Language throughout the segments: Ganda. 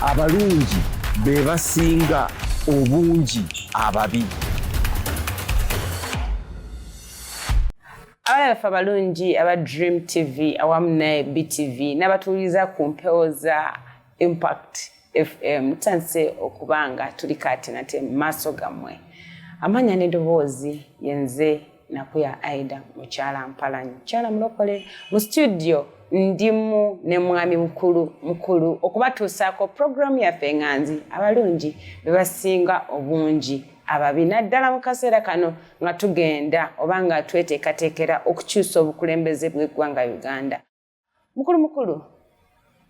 Abalungi be basinga obungi ababi. Abalabe baffe abalungi aba Dream TV awamu ne BTV n'abatuwuliriza ku mpewo za Impact FM, tutandise okuba nga tuli kaati nate mu maaso gammwe. Amanya n'eddoboozi yenze Nakuya Aida, mukyala Mpalanyi, mukyala mulokole. Mu studio ndimu ne mwami mukulu mukulu okubatuusaako puroguramu yaffe enganzi, abalungi be basinga obungi ababi, naddala mu kaseera kano nga tugenda oba nga tweteekateekera okukyusa obukulembeze bw'eggwanga Uganda. Mukulu mukulu,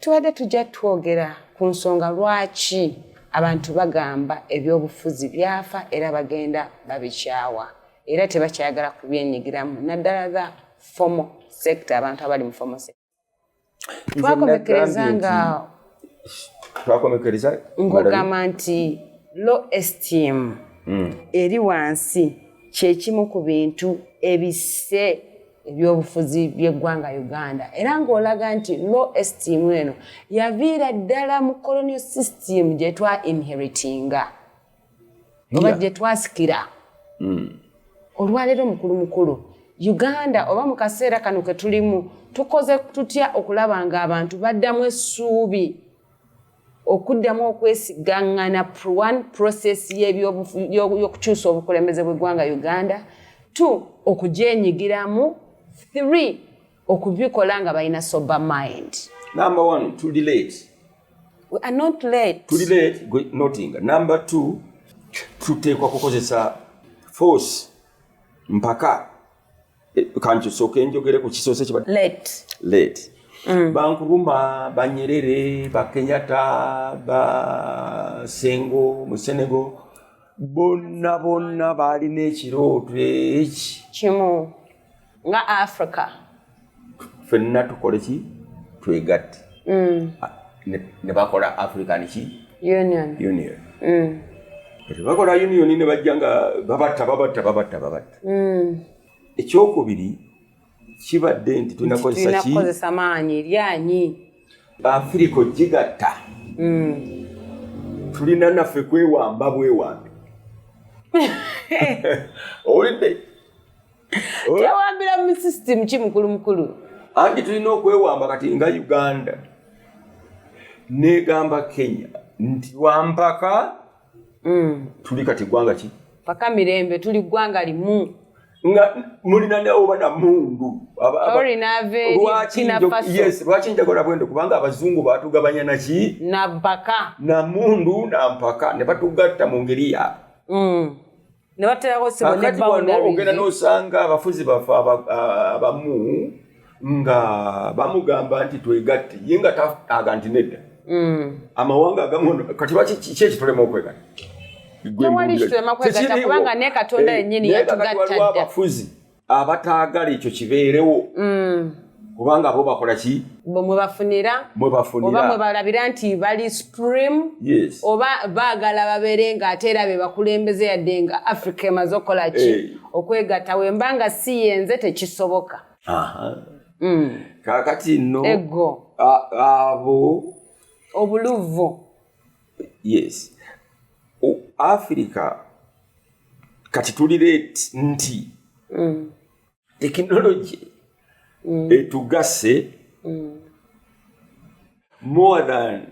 tubadde tujja twogera ku nsonga lwaki abantu bagamba ebyobufuzi byafa era bagenda babikyawa era tebakyayagala kubyenyigiramu, naddala the formal sector, abantu abali mu formal sector. Twakomekereza nga twakomekereza ng'ogamba nti low esteem eri wansi kyekimu ku bintu ebisse ebyobufuzi by'eggwanga Uganda, era ng'olaga nti low esteem eno yaviira ddala mu colonial system gye twa inheritinga oba gye twasikira. Olwaleero mukulu mukulu, Uganda oba mu kaseera kano ke tulimu, tukoze tutya okulaba ng'abantu baddamu essuubi okuddamu okwesigaŋŋana, one, process y'okukyusa obukulembeze bw'eggwanga Uganda, two, okugyenyigiramu, three, okubikola nga balina sober mind? Number one, tuli late. We are not late. Tuli late notinga. Number two, tuteekwa kukozesa force mpaka kankisooke njogere ku kisoose kiba late. Late. Ba Nkrumah, ba Nyerere, ba Kenyatta, ba Senghor mu Senegal, bonna bonna baalina ekirooto eki kimu nga Africa. Ffenna tukole ki? Twegatte. Ah, ne bakola African ki? Union. Union. Kati bakola union ne bajja nga babatta, babatta, babatta, babatta. Ekyokubiri kibadde nti tulina kukozesa tulina ki? Kukozesa maanyi lyanyi. Afirika ogigatta, tulina naffe kwewamba bwewambi, owulidde? Tewambira mu system ki, mukulu mukulu? Anti tulina okwewamba. Kati nga Uganda negamba Kenya nti wampaka tuli kati ggwanga ki? Paka mirembe, tuli ggwanga limu. Nga mulina ne oba namundu. Tori n'ava eri Burkina Faso. Yes, lwaki njagala bwendo? Kubanga abazungu batugabanya naki? Na mpaka. Namundu na mpaka ne batugatta mu ngeri yaabwe. Ne baterako sibo ne Kakati wano ogenda boundaries. N'osanga abafuzi baffe abamu nga bamugamba nti twegatte, ye nga aga nti nedda. Amawanga agamu kati lwaki ki ekitulema okwegatta? Tewali kitulema kwegatta. Tekiriiwo. Kubanga ne Katonda yennyini Naye kakati yatugatta waliwo dda. abafuzi abataagala ekyo kibeerewo, kubanga bo bakola ki? Bwe mwe bafunira Mwe bafunira. Oba mwe balabira nti bali supreme. Oba baagala babeere nga ate era be bakulembeze, yadde nga Africa emaze okukola ki? Okwegatta. Wemba nga si yenze, tekisoboka. Aha. Kakati nno Ego. Abo obuluvu. Yes. Africa kati tuli late nti tekinologi etugase more than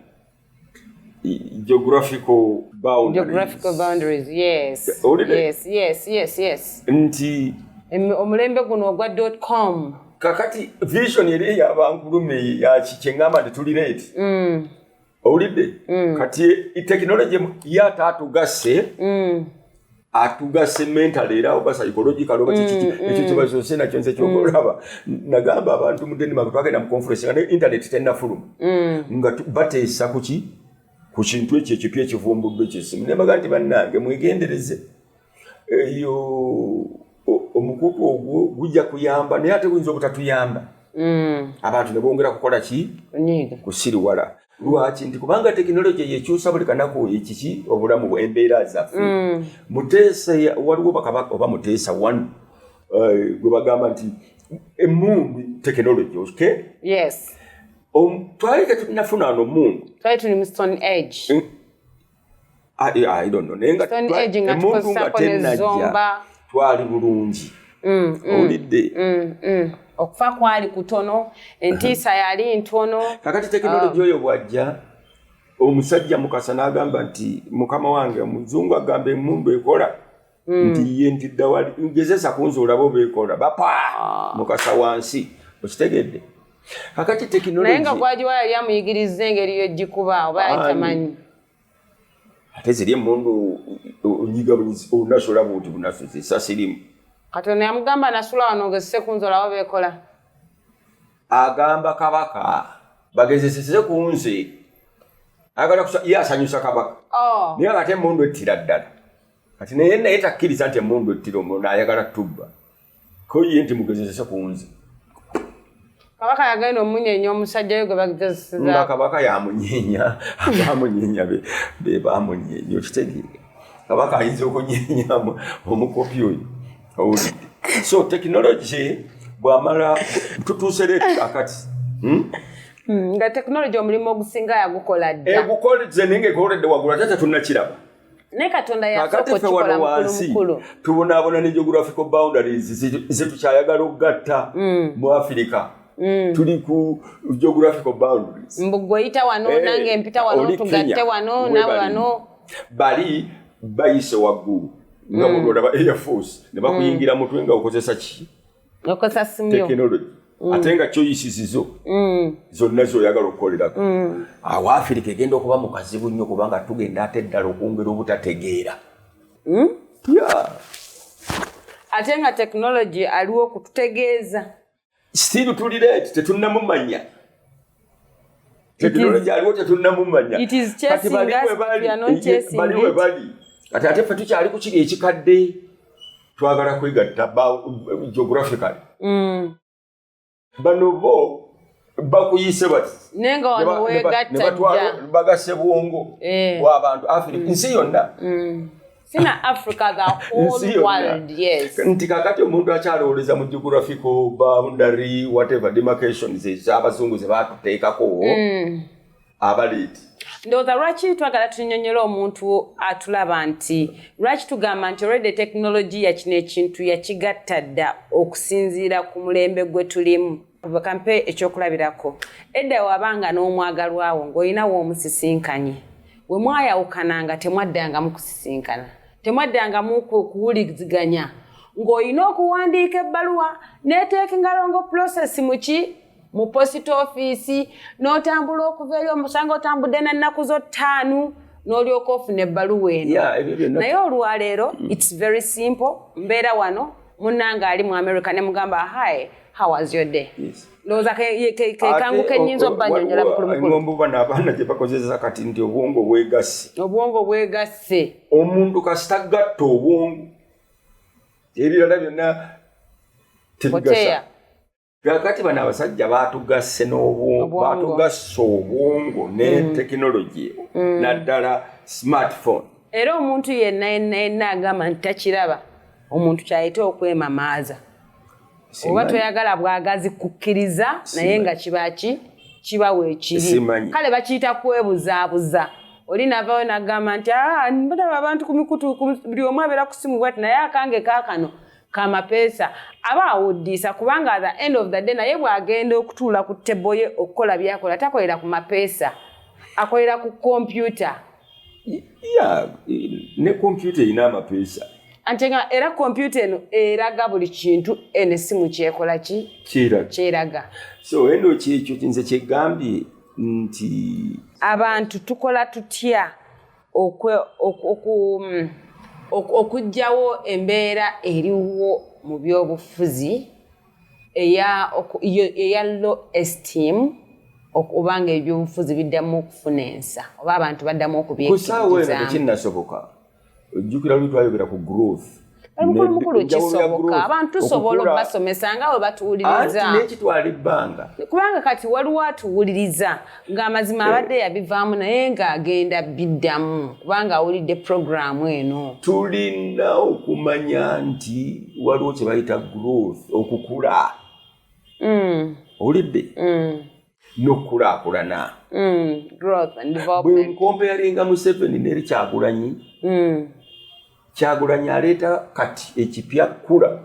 geographical boundaries. Geographical boundaries, yes. Owulidde? Yes. Nti Omulembe guno ogwa .com. Kakati vision eri eya ba Nkrumah yaki kyeŋŋamba nti tuli late, owulidde? Kati tekinologi ye ate atugase, atugase mental era oba psychological oba kiki ekyo kyebasoose nakyo. Nze kyokulaba nagamba abantu mu Denmark, twagenda mu conference nga ne internet tennafuluma, nga bateesa kuki ku kintu ekyo ekipya ekivumbuddwa ekyesimu, nembaga nti bannange, mwegendereze, eyo omukutu ogwo gujja kuyamba, naye ate guyinza obutatuyamba, abantu ne bongera kukola ki? Kunyiiga. Kusiriwala. Lwaki? Nti kubanga tekinologi yekyusa buli kanaku ekiki obulamu embeera zaffe. Muteesa waliwo bakabaka oba Muteesa one, gwe bagamba nti emundu tekinologi, okay? Yes. Twali tetunafuna no mundu. Twali tuli mu Stone Age. I don't know. Naye nga Stone Age nga emundu nga tukozesako ne tennajja, zomba. Twali bulungi. Owulidde? Okufa kwali kutono, entiisa yali ntono. Kakati tekinologi oyo bw'ajja, omusajja Mukasa n'agamba nti, "Mukama wange omuzungu agamba emundu ekola," nti ye nti ddawali ngezesa kunze olabe oba ekola. Bapa Mukasa wansi, okitegedde? Kakati Naye nga tekinologi gwagiwa yali amuyigiriza engeri yogikuba oba yali Ani? tamanyi? Ate ziri emundu onyiga bunyizi, onasula buti bunasuzi esasi limu. Katonda yamugamba, "Nasula wano ogezese kunze olabe beekola." Agamba kabaka bagezesese ku nze, ayagala ye asanyusa kabaka. Oh. Naye ate emundu ettira ddala. Kati naye takkiriza nti emundu ettira omuntu, ayagala tubba ko ye nti mugezesese ku nze. Kabaka yagenda omunyenya omusajja we gwe Nga bagezeseza. Kabaka yamunyenya, abamunyenya be bamunyenya, okitegeera? Kabaka ayinza okunyenya omukopi oyo, owulidde? So tekinologi bwamala tutuuse leeti kakati, Nga tekinologi omulimu ogusinga yagukola dda. Egukoze naye nga ekoledde waggulu, ate tetunnakiraba. Naye Katonda Kakati yasooka ffe wano okukikola mukulu wansi mukulu. tubonaabona ne geographical boundaries zetukyayagala okugatta mu Afirika. Tuli ku geographical boundaries. Mbu gwe oyita wano, nange mpita wano, Oli tugatte Kenya, wano, we nawe bali. wano. Bali bayise waggulu nga bwolaba Air Force ne bakuyingira mutwe nga okozesa ki? Okozesa simu yo. Tekinologi, ate nga kyoyisizizo zonna zoyagala okukolerako. Awo Afirika egenda okuba mu kazibu nnyo, kubanga tugenda ate ddala okwongera obutategeera. Yeah. Ate nga tekinologi aliwo okututegeeza. Still tuli late, tetunnamumanya. Tekinologi aliwo, tetunnamumanya. It is chasing us, but we are not chasing Bali we it. bali. Kati ate ffe tukyali ku kiri ekikadde, twagala kwegatta geographically. Bano bo bakuyise bati. Naye nga wano Ne weegatta batwala dda. Bagase bwongo bw'abantu Africa nsi yonna. Sina Africa, the whole Nsi yonna. world, yes. Nti kakati omuntu akyalowoleza mu geographical boundary, whatever demarcations ez'abazungu ze batuteekako abaleeti. Ndowooza lwaki twagala tunyonyola omuntu atulaba nti lwaki tugamba nti already tekinologiya kino ekintu yakigatta dda okusinziira ku mulembe gwe tulimu. Kampe ekyokulabirako: edda wabanga n'omwagalwawo ng'olinawo omusisinkanye, we mwayawukananga temwaddangamu kusisinkana, temwaddangamu kuwuliziganya, ng'olina okuwandiika ebbaluwa n'eteeka long process muki mu post office, n'otambula okuva eri omusanga otambudde na nnaku zo 5 n'olyoka ofuna ebbaluwa eno. Yeah, ebyo byonna. Naye olwaleero it's very simple. Mbeera wano, munnange ali mu America, ne mugamba, "Hi, how was your day?" Ndowooza ke kangu kenyinza obbanyonyola mukulu mukulu. Engombo bano abaana gye bakozesa kati nti obwongo bwegasse. Obwongo bwegasse. Omuntu kasita gatta obwongo, ebirala byonna tebigasa. Oteya. Kakati bano abasajja batugasse n'obwongo. Obwongo. Batugasse obwongo ne tekinologi, naddala smartphone. Era omuntu yenna yenna yenna agamba nti takiraba, omuntu kyayita okwemamaaza oba toyagala bwagazi kukkiriza, naye nga kiba ki kiba weekiri. Simanyi. Kale bakiyita kwebuzaabuza. Oli navayo nagamba nti, "Ah, ndaba abantu ku mikutu buli omu abeera ku simu bwati, naye akange kaakano kamapeesa." Aba awuddiisa, kubanga at the end of the day naye bw'agenda okutuula ku table ye okukola byakola, takolera ku mapeesa, akolera ku kompyuta. Ya, ne kompyuta erina amapeesa. Ante nga era kompyuta eno eraga buli kintu eno essimu kyekola ki? Kiraga. Kyeraga. So eno kyekyo nze kyegambye nti Abantu tukola tutya okuggyawo embeera eriwo mu byobufuzi eya low esteem, okuba nga ebyobufuzi biddamu okufuna ensa oba abantu baddamu Ku ssaawa eno okubyekkiririzaamu? tekinnasoboka. Ojjukira luli twayogera ku growth. Mukulu mukulu, Enjawulo ya kisoboka. growth, Abantu tusobola okukula. okubasomesa nga bwe batuwuliriza. Anti nekitwala ebbanga. Kubanga kati waliwo atuwuliriza ng'amazima abadde yabivaamu, naye ng'agenda biddamu kubanga awulidde puroguraamu eno. Tulina okumanya nti waliwo kye bayita growth, okukula. Owulidde? N'okukulaakulana. Growth and Bwe development. Ncomparinga Museveni neri Kyagulanyi, Kyagulanyi aleeta kati ekipya, kula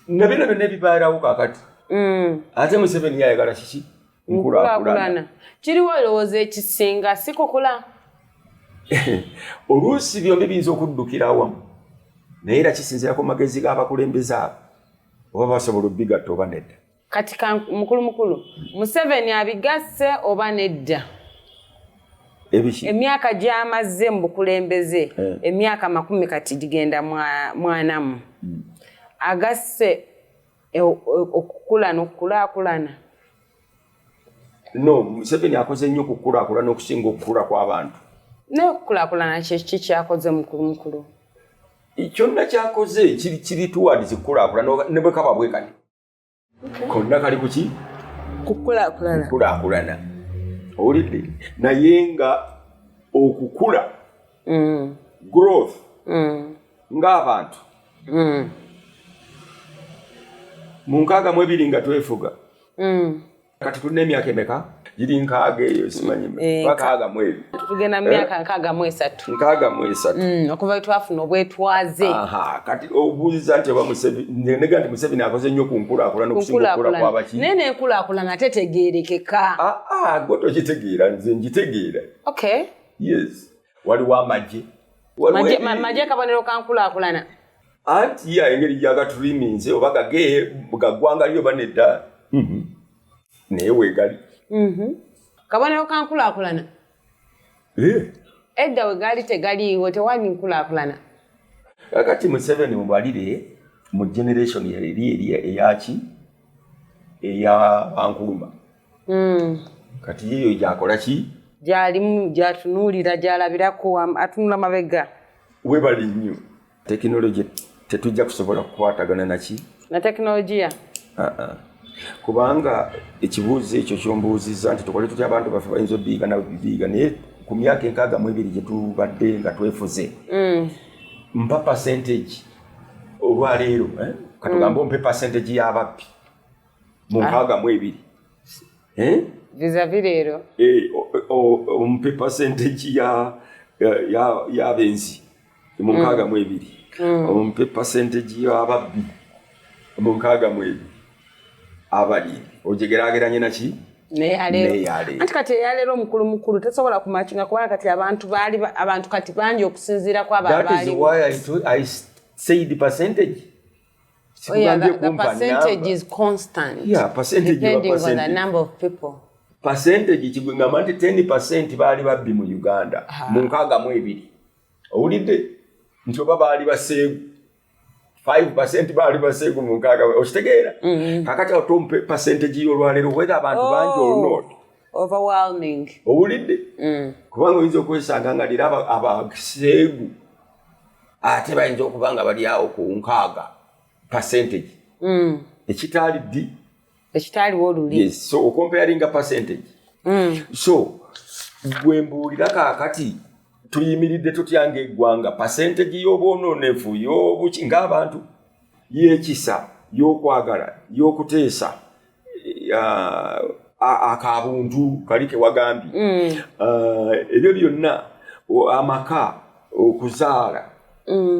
na bino byonna ebibeerawo kakati. Ate Museveni yayagala kiki? Nkulaakulana. Nkulaakulana. Kiriwo olowooza ekisinga si kukula? Oluusi byombi biyinza okuddukira awamu, naye era kisinziira ku magezi g'abakulembeze abo, oba basobola obigatta oba nedda. Kati ka mukulu mukulu, Museveni abigasse oba nedda? Ebiki? Emyaka gy'amaze mu bukulembeze, emyaka 40 kati gigenda mwanamu, agasse okukula n'okukulaakulana? No, Museveni akoze nnyo okukulaakulana okusinga okukula kw'abantu. Naye okukulaakulana kyeki kyakoze, mukulu mukulu? Kyonna kyakoze kiri towards kukulaakulana, ne bwe kaba bwe kati, konna kali kuki? Kukulaakulana. Kukulaakulana, owulidde? Naye nga okukula, growth, ng'abantu mu 62 nga twefuga, kati tulina emyaka emeka? Giri 60 eyo, simanyi. 62. Tugenda mu myaka 63. 63. Okuva lwe twafuna obwetwaze. Aha, kati obuuziza nti oba Museveni, nega nti Museveni akoze nnyo ku nkulaakulana okusinga okukula kwabaki. Naye nenkulaakulana tetegeerekeka. Aa, gwe tokitegeera, nze ngitegeera. Yes, waliwo amagye. Waliwo Magye akabonero ka nkulaakulana? Anti ya engeri gyagatriminze, oba gage gaggwanga lyo oba nedda. Naye weegali. Kabonero ka nkulaakulana? Edda we gaali tegaliiwo, tewali nkulaakulana. Kakati Museveni mubalire mu generation eri eyaki, eya ba Nkrumah. Kati yeyo gyakola ki? Gyalimu, gyatunuulira, gyalabirako, atunula mabega. Webali nnyo tekinologi, tetujja kusobola kukwatagana naki? Na tekinologiya. Ah, ah. Kubanga ekibuuzo ekyo kyombuuzizza nti tukole tutya, abantu baffe bayinza obiyiga nabiyiga, naye ku myaka 62 gye tubadde nga twefuze, mpa percentage olwaleero, eh? Katugambe ompe percentage y'ababbi mu 62, eh? Vis-a-vis leero. Eh, ompe percentage y'abenzi mu 62, ompe percentage y'ababbi mu 62, abalimbi, ogyegerageranye naki? Naye aleero. Naye aleero. Anti kati eyaleero, omukulu mukulu, tesobola kumatchinga, kubanga kati abantu baali abantu kati bangi okusinziira ku abo That is abaaliwo. why I said percentage. Oh yeah, Sikugambye the kumpa percentage number. is constant. Yeah, percentage eba depending on the percentage. number of people. Percentage kigwe ngamba nti 10% baali babbi mu Uganda mu 62, owulidde? Nti oba baali baseegu, 5% baali baseegu mu 60, okitegeera? Kakati awo tompe percentage y'olwaleero, whether abantu bangi or not. Overwhelming. Owulidde? Kubanga oyinza okwesanga nga lera abaseegu ate bayinza okuba nga bali awo ku 60 percentage, ekitaali ddi? Ekitaaliwo oluli. Yes, so ocomparinga percentage. So gwe mbuulira, kaakati tuyimiridde tutya ng'eggwanga? Percentage y'obwonoonefu, y'obuki ng'abantu, y'ekisa, y'okwagala, y'okuteesa, akabuntu kali ke wagambye, ebyo byonna, amaka, okuzaala,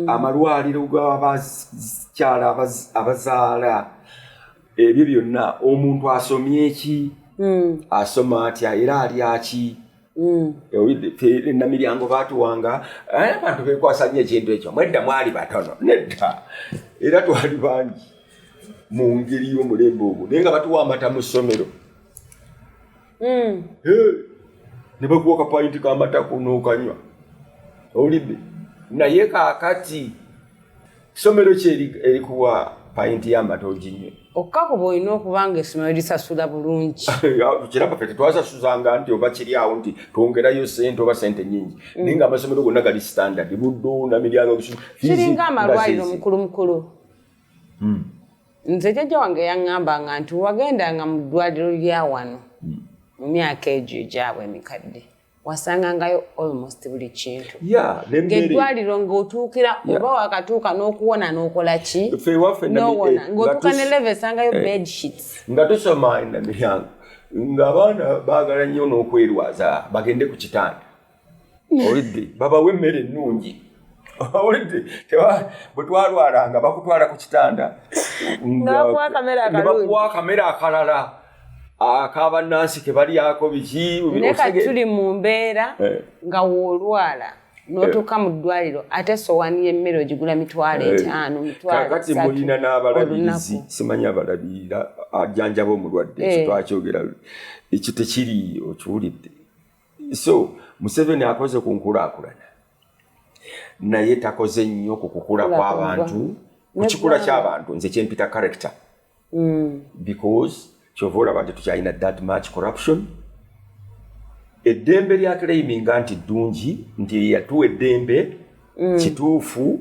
amalwaliro g'abakyala abazaala, ebyo byonna, omuntu asomye ki, asoma atya, era alya ki? Owulidde? Ffe Namiryango baatuwanga, abantu bekwasa nnyo ekintu ekyo, mwedda mwali batono. Nedda, era twali bangi mu ngeri y'omulembe ogwo, naye nga batuwa amata mu ssomero. Hey, ne bakuwa kapayinti k'amata kunookanywa, owulidde? Naye kaakati ssomero ki erikuwa payinti y'amata oginywe? Okkakuba olina okuba nga essomero lisasula bulungi. Kiraba ffe tetwasasuzanga nti oba kiri awo nti twongerayo sente oba sente nyingi, naye nga amasomero gonna gali standard, Buddo, Namiryango. Kiringa amalwaliro, mukulu mukulu. Nze jjajja wange yaŋŋambanga nti wagendanga mu ddwaliro lya wano mu myaka egyo egyabwe emikadde, wasangangayo almost buli kintu. Ya, n'emmere. Ng'eddwaliro ng'otuukira oba wakatuuka n'okuwona n'okola ki? Ffe ewaffe N'owona nga ng'otuuka ne level esangayo bed sheets. Nga tusoma enamiryango. Ng'abaana baagala nnyo n'okwerwaza bagende ku kitanda, olidde, babawe emmere ennungi, olidde. Bwe twalwalanga bakutwala ku kitanda nga bakuwa akamere akalala akabannansi ke balyako biki. Naye kati tuli mu mbeera nga woolwala n'otuuka mu ddwaliro, ate sowaani y'emmere ogigula 50,000, 30,000. Kakati mulina n'abalabirizi, simanyi abalabirira, ajjanjaba omulwadde. Ekyo twakyogera, ekyo tekiri, okiwulidde. So Museveni akoze ku nkulaakulana, naye takoze nnyo ku kukula kw'abantu, ku kikula ky'abantu, nze kyempita character, because kyova olaba nti tukyalina that much corruption. Eddembe lya claiminga nti ddungi, nti yatuwa eddembe, kituufu,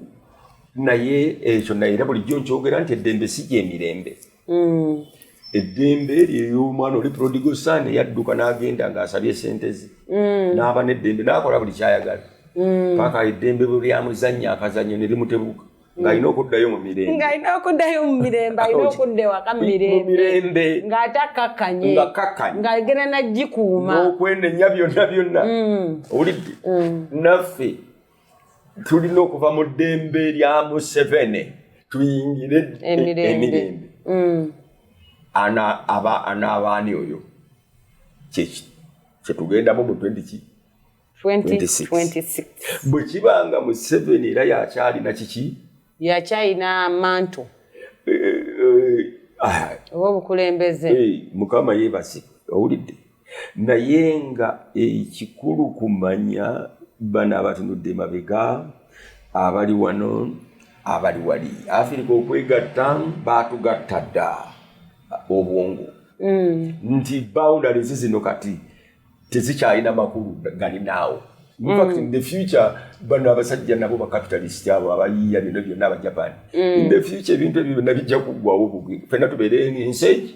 naye ekyo naye era bulijjo nkyogera nti eddembe si gyemirembe. Eddembe lyey'omwana oli prodigal son eyadduka n'agenda ng'asabye sente ze, n'aba n'eddembe n'akola buli kyayagala, paka eddembe bwe lyamuzannya akazannyo ne limutebuka, ng'alina okuddayo mu mirembe. Ng'alina okuddayo mu mirembe, alina okudda ewaka mu Mu mirembe. Ng'ate akkakkanye. Ng'akkakkanye. Ng'agenda nagikuuma. N'okwenenya byonna byonna, owulidde. Naffe tulina okuva mu ddembe lya Museveni tuyingire emirembe. Emirembe. Ana aba anaabaani oyo kyeki kyetugendamu mu 20 ki? 2026. Bwe kibanga Museveni era yakyalina kiki? Yakyalina mantle. Ah, oba obukulembeze. Mukama yeebase, owulidde. Naye nga ekikulu kumanya bano abatunudde emabega, abali wano, abali wali, Afirika okwegatta, baatugatta dda obwongo nti boundaries zino kati tezikyalina makulu galinaawo. In fact, in the future, bano abasajja nabo bacapitalist abo abayiiya bino byonna, Abajapan, in the future ebintu ebyo byonna bijja kuggwawo bugwi, fenna tubeere ensi egi.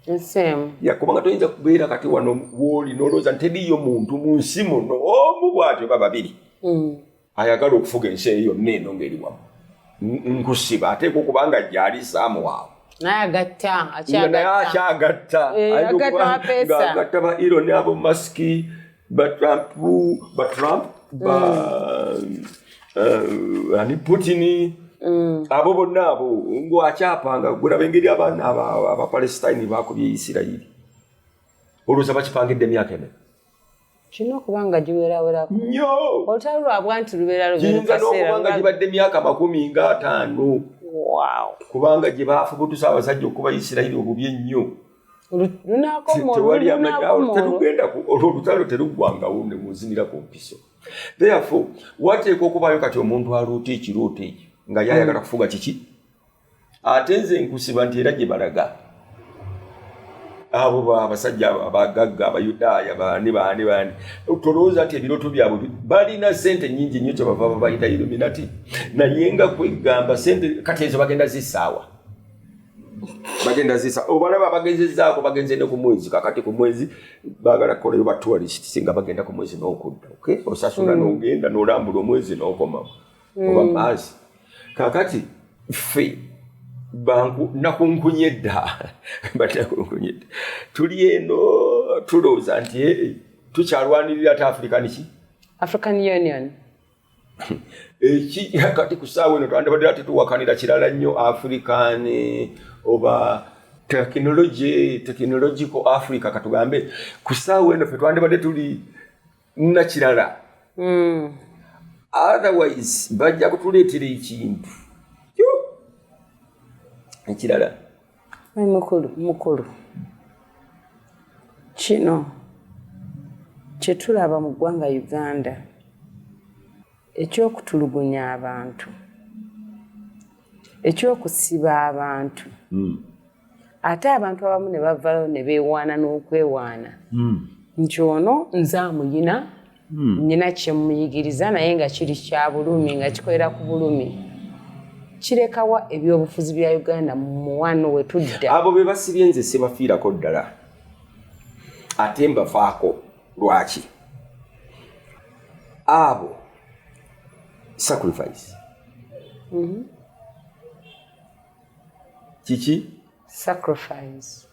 Ensi emu. Ya, kubanga toyinza kubeera kati wano wooli nolowooza nti teriyo muntu mu nsi muno omu bw'atyo ba babiri ayagala okufuga ensi eyo yonna eno ng'eri wamu. Nkusiba ateekwa okuba nga gyali saamuwaawo. Naye agatta. Nga naye akyagatta. Akyagatta. Ayinza agatta okuba bapeesa. ng'agatta ba Elon, abo Musk, ba Trump, ba Trump, ba ani, Putin, abo bonna abo ng'akyapanga. Gulaba engeri abaana Abapalestine bakubye Isirayiri, olowooza bakipangidde emyaka emeka? Kirina okuba nga giwerawerako. Nnyo. Olutalo lwabwa nti lubeera kiyinza n'okuba nga lukaseera. Gibadde emyaka 50. Kubanga gye bafubutusa abasajja okuba Isirayiri obubi ennyo. Lunakoma. Tewali amanyi awo. Olunakoma olwo. Terugenda olwo olutalo teruggwangawo ne muzinira ku mpiso. Therefore wateekwa okubaayo kati omuntu aluuta ekirooto ekyo nga yayagala kufuga kiki. Ate nze nkusiba nti era gye balaga abo abasajja abo abagagga, Abayudaaya, baani baani baani, tolowooza nti ebirooto byabwe balina sente nyingi nnyo kyebava babayita Illuminati. Naye nga kwegamba sente kati ezo bagenda zisaawa, bagenda zisa obalaba bagezezaako, bagenze ne ku mwezi. Kakati ku mwezi baagala kukolayo ba tourist, singa bagenda ku mwezi n'okudda, okay? Osasula n'ogenda n'olambula omwezi n'okomawo oba maazi. Kakati ffe banku nakunkunye dda, banakunkunye dda, tuli eno tulowooza nti tukyalwanirira ate African ki? African Union. Eki kati ku ssaawa eno twandibadde ate tuwakanira kirala nnyo, African oba technology, technological Africa. Katugambe ku ssaawa eno ffe twandibadde tuli nakirala. Otherwise bajja kutuleetera ekintu Yo! Ekirala. Mukulu, mukulu, kino kyetulaba mu ggwanga Uganda ekyokutulugunya abantu, ekyokusiba abantu, ate abantu abamu ne bavayo ne beewaana n'okwewaana nti ono nze amuyina, nyina kyemuyigiriza, naye nga kiri kya bulumi, nga kikolera ku bulumi. Kirekawa ebyobufuzi bya Uganda mu muwano we tudda? Abo be basibye nze sibafiirako ddala, ate mbafaako. Lwaki abo sacrifice kiki? Sacrifice.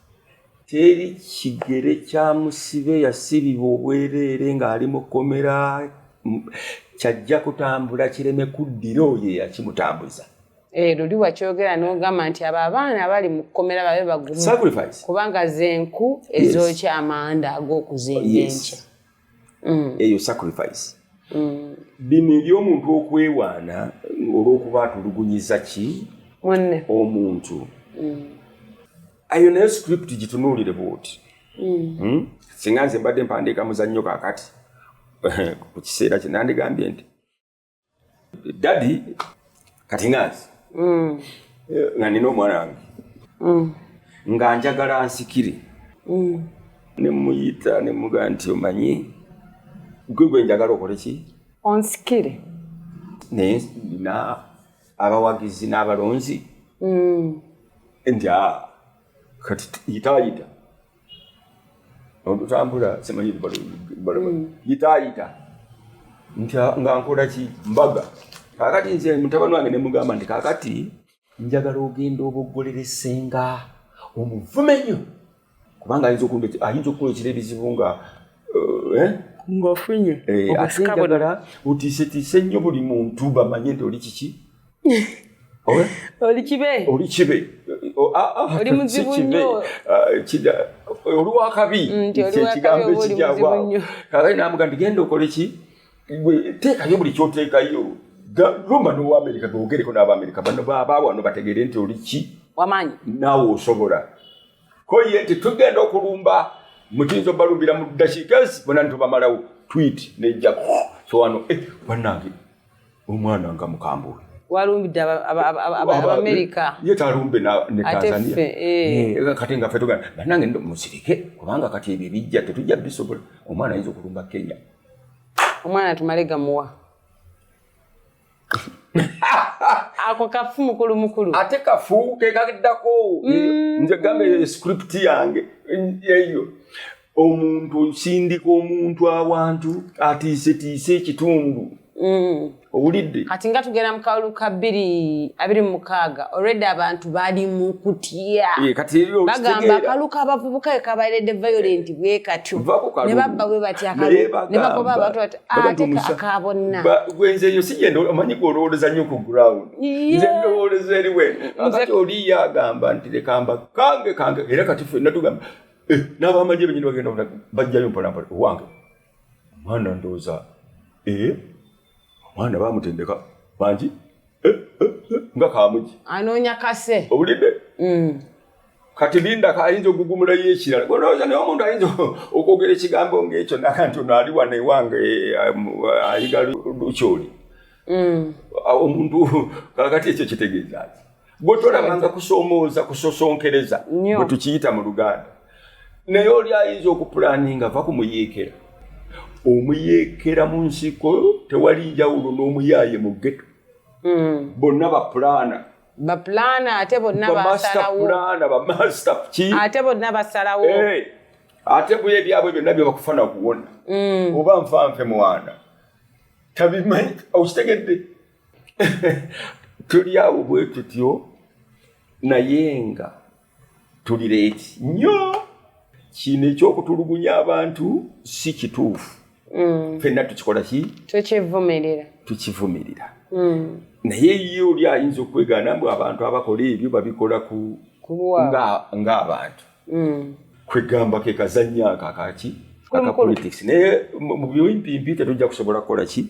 Teri kigere kya musibe yasibibwa obwereere ng'ali mu kkomera kyajja kutambula kireme kuddira oyo eyakimutambuza. Luli wakyogera n'ogamba nti abo abaana abali mu kkomera babe bagumu, Sacrifice. kubanga zenku ezookya amanda ag'okuzimba enkya. Eyo sacrifice. Bino eby'omuntu okwewaana olw'okuba atulugunyiza ki Munne. omuntu, eyo nayo script gitunuulire bwoti. Singa nze mbadde mpandiika muzannyo kaakati ku kiseera kye, nandigambye nti daddy, kati nga nze nga nina omwana wange nga njagala nsikire, ne muyita ne mugamba nti, "Omanyi gwe gwe njagala okole ki?" Onsikire. Naye nina abawagizi n'abalonzi nti, "Ah, kati yitaayita olutambula, simanyi yitaayita nti, "Ah, nga nkola ki mbaga." Kaakati nze mutabani wange ne mugamba nti, "Kaakati njagala ogenda oboggolera essenga, omuvume nnyo, kubanga ayinza okukuleetera ebizibu nga eh?" Ng'ofunye Ate obusika buno. njagala otiisetiise nnyo buli muntu bamanye nti oli kiki. Owe? Oli kibe. Oli kibe. Oli Si muzibu kibe. nnyo. Ah, oli wakabi. Nti oli wakabi Kyekigambo oba oli ekijja muzibu awo. nnyo. Kakati namuga nti, "Genda okole ki? Gwe teekayo buli kyoteekayo. Lumba n'owamerika, gogereko n'abamerika bano baawano bategeere nti oli ki." Wamaanyi. Naawe osobola ko ye nti tugenda okulumba, mutuyinza obalumbira mu ddakiika ezi bonna ntubamalawo. Tweet nejja so wano, bannange, omwana nga mukambwe. Walumbidde Abamerika. Ye talumbe ne Ate Tanzania. ffe, eh. Kati nga ffe tugamba, bannange ndo musirike, kubanga kati ebyo ebijja tetujja bisobola. Omwana ayinza okulumba Kenya. Omwana tumale gamuwa ako kafu mukulu mukulu. Ate kafu kekaddako. Nze gamba eyo script yange eyo, omuntu nsindika omuntu awantu atiisetiise ekitundu. Owulidde? Kati nga tugenda mu kalulu ka 2026, already abantu bali mu kutya. Kati ebyo Bagamba okitegeera. akalulu k'abavubuka ke kabaledde violent bwe katyo. Va ku kalulu. Ne babba bwe batya Naye akalulu ne bagoba abantu bati bagamba ate aka bonna. Gwe nze eyo si gye omanyi gwe olowooza nnyo ku ground. Nze ndowooleza eriwe. Kakati oli ye agamba nti leka mba kange kange, era kati ffenna tugamba, n'abamagye benyini bagenda bajjayo mpolampola. Owange omwana ndowooza, omwana bamutendeka bangi, nga kamugi. Anoonya kase. Owulidde? Kati lindako, ayinza okugumulayo ekirala. Olowooza naye omuntu ayinza okwogera ekigambo ng'ekyo naga nti ono ali wano ewange, ayiga lukyoli. Omuntu kakati ekyo kitegeeza ki? Gwe tolabanga kusoomooza, kusosonkereza Nnyo. bwe tukiyita mu Luganda. Naye oli ayinza okupulaninga va ku muyeekera. Omuyeekera mu nsiko tewali njawulo n'omuyaaye mu ghetto. Bonna bapulaana. Bapulaana, ate bonna Ba master basalawo. planner, ba master ki. Ate bonna basalawo. Ate bwe ebyabwe byonna bye bakufa na kuwona. Oba nfanfe mwana tabimanyi. Okitegedde? Tuli awo bwe tutyo, naye nga tuli late nnyo. Kino ekyokutulugunya abantu si kituufu. Ffenna tukikola ki? Tukivumirira. Tukivumirira. Naye ye oli ayinza okwegaana mbu abantu abakola ebyo babikola ku Kulwa. ng'abantu. Kwegamba ke kazannyo ako akaki Mukulu, aka mukulu. politics. Naye mu bimpimpi tetujja kusobola kukola ki?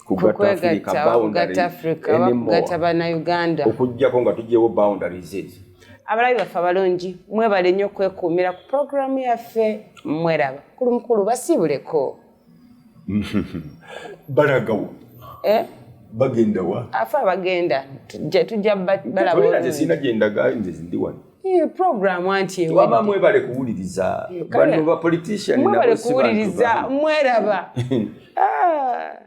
Kugatta Africa. Kwegatta oba kugatta Africa oba anymore. kugatta Bannayuganda. Okuggyako nga tugyewo boundaries ezo. Abalabi baffe abalungi, mwebale nnyo okwekuumira ku puroguramu yaffe Mweraba. Mukulu mukulu, basiibuleko. Balagawo? Eh? Bagenda wa? Afe abagenda tujja balaba Tolina nze obulungi. sirina gyendaga, nze ndi wano. Puroguramu anti Wama ewedde. mwebale kuwuliriza. Kale. Bano ba politician Mwebale nabo si bantu kuwuliriza. bangu. Mweraba. Ah.